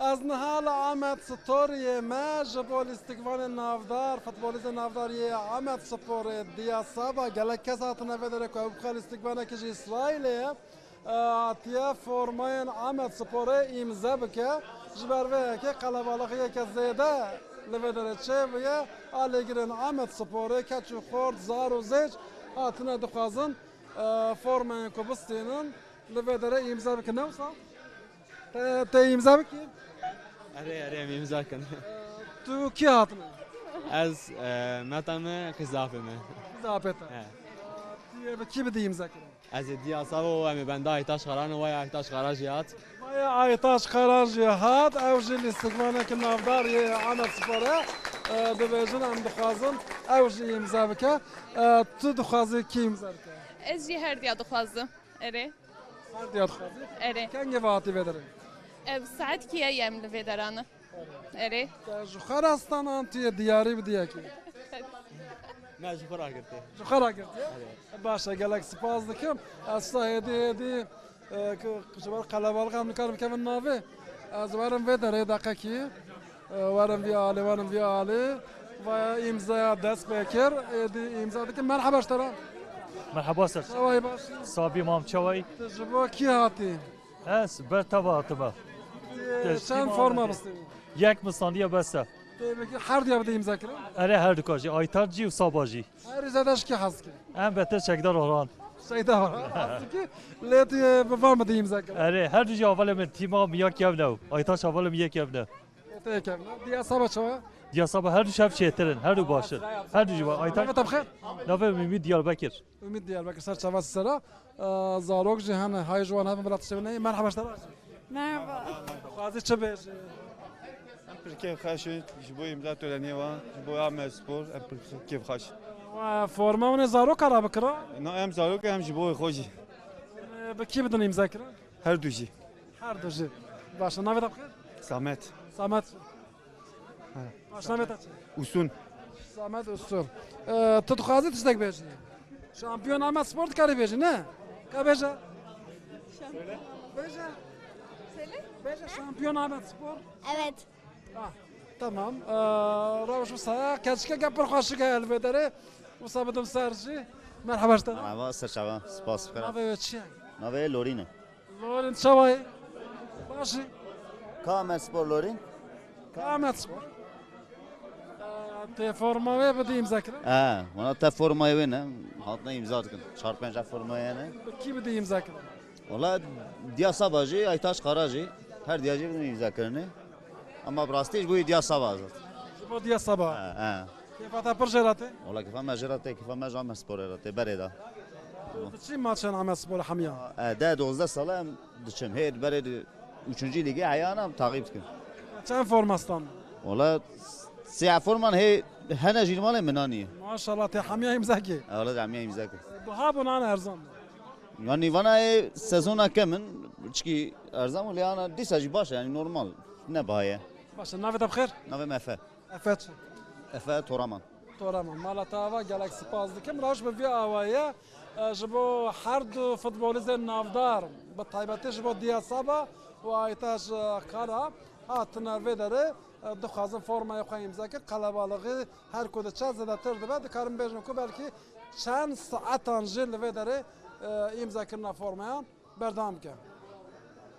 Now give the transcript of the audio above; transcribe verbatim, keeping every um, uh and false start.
Ez niha li Amed Storyê me ji bo lîstikvanên navdar, futbolîzên navdar yê Amed Sporê Diya Saba, gelek kes hatine vê derê ku ew bixwe lîstikvanekî ji Îsraîlê ye. E, hatiye formayên Amed Sporê îmze bike. Ji ber vê yekê qelebalixiyeke zêde li vê derê çêbûye. Alîgirên Amed Sporê, keç û xort, zar û zêç hatine dixwazin, e, formayên ku bistînin li vê derê îmze bikin. Ne wisa? Te, te îmze bikî? Erê, erê, em îmza kin. Tu kî hatine? Ez, e, meta me, xizafê me. Xizafê te. He. Tu yê bi kî bidî îmze kirin? Ez ê Diya Saba û em ê benda Aytaş Xaran û vay Aytaş Xara jî hat. Vay Aytaş Xara jî hat, ew jî lîstikvanekî navdar yê Amed Spor e. E, dibêjin em dixwazin ew jî îmze bike. E, tu dixwazî kî îmze bike? Ez jî her diya dixwazim. Erê. Her diya dixwazî? Erê. Kengê ve hatî vê derê? Ev saet kiye yem li vê derane. Erê. Te ji xwe re stan an tu yê diyarî bidî yekê? Me ji xwe re girtî. Ji xwe re girtî? Erê. Baş e, gelek spas dikim. Ez sa hêdî hêdî, e, ku, ku ji ber qelebalix em nikarin bikevin navê. Ez werim vê derê deqekî. E, werim vî alî, werim vî alî. Vaya îmzaya dest pê kir. Êdî îmza dikim. Merheba ji te re. Merheba ser. Çawayî baş? Sabî mam çawayî? Tu ji bo kî hatî? Ez ber te ve hatime. Te çend forma bistî? Yek min standiye bes e. Tê bikî her diya bide îmza kirin? Erê, her du ka jî. Aytaç jî û Saba jî. Her zêde ji kî hez dikî? Em betir çekdar Orhan. Çekdar Orhan hez dikî. Lê tu yê bi van bide îmza kirin? Erê, her du jî hevalê min, tîma min yek yew ne. Aytaç hevalê min yek yew ne. Te yek yew ne. Diya Saba çawa? Diya Saba her du şev çêtir in, her du baş in. Her du jî var. Aytaç. Navê te bi xêr? Navê min Ümit Diyarbekir. Ümit Diyarbekir ser çava sera. Ee, zarok jî hene, hay ji wan hevin bila tiştê bineyê. Merheba ji te re. Merhaba. Xwazî çi bêjî? Em pir kêfxweş in ji bo îmza törenê wan, ji bo Amed Spor, em pir kêfxweş. Wa forma hûn ê zaroka re bikira? Na, em zarok em ji bo xwe jî. Ee, bi kî bidin îmza kirin? Her du jî. Her du jî. Baş e, navê te bi xêr? Samet. Samet. Baş, navê te çi? Usun. Samet Usun. Ee, tu dixwazî tiştek bêjî? Şampiyon Amed Spor dikarî bêjî, ne? Ka bêje. Bêje. Bêje şampiyon Amed Spor. Evet. Ah, tamam. Ee, rewş wisa, keçikeke pir xweşik heye li vê derê. Wisa bidim ser jî. Merheba ji te. Merhaba, ser çava. Spas, bikira. Navê wê çi ye? Navê Lorîn e. Lorîn çawa yî? Baş î? Ka Amed Spor Lorîn? Ka Amed Spor. Ee, tê forma wê bidî îmza kirin? He, wana te formayê wê ne. Hatine îmza dikin. Çar pênc formaya ne. Bi kî bidî îmza kirin? Wala Diya Saba jî, Aytaç Xara jî. Her diya jî bidin îmza kirinê. Ama bi rastî ji bo Diya Saba zat. Ji bo Diya Saba. He, he. Kêfa te pir jê re tê? Wala kêfa me jê re tê, kêfa me ji Amed Sporê re tê, berê de. Tu diçî maçên Amed Sporê hemiya? E, deh dozdeh sal e em diçim. Hê berê di üçüncü lîgê heyana em taqîb dikim. Çend forma stan? Wala siyah forman hê hene jî malê min anî. Maşallah, tê hemiya îmzekê. E, wala hemiya îmzekê. Buha bûn an erzan? Yani vana ê sezona kemin, çiki erzan û lê ana dîsa jî baş e, yani normal, ne baha ye. Baş e, navê te bi xêr? Navê me Efe. Efe çi? Efe Toraman. Toraman. Mala te ava, gelek spas dikim. Rewş bi vî awayî ye. E, ji bo her du futbolîzên navdar, bi taybetî ji bo Diya Saba û Aytaç, e, Kara hatine vê derê, e, dixwazin formayê xwe îmze kir. Qelebalixî her ku diçe zêdetir dibe. Dikarin bêjin ku belkî çend saetan jî li vê derê, e, îmzekirina formayan berdewam bike.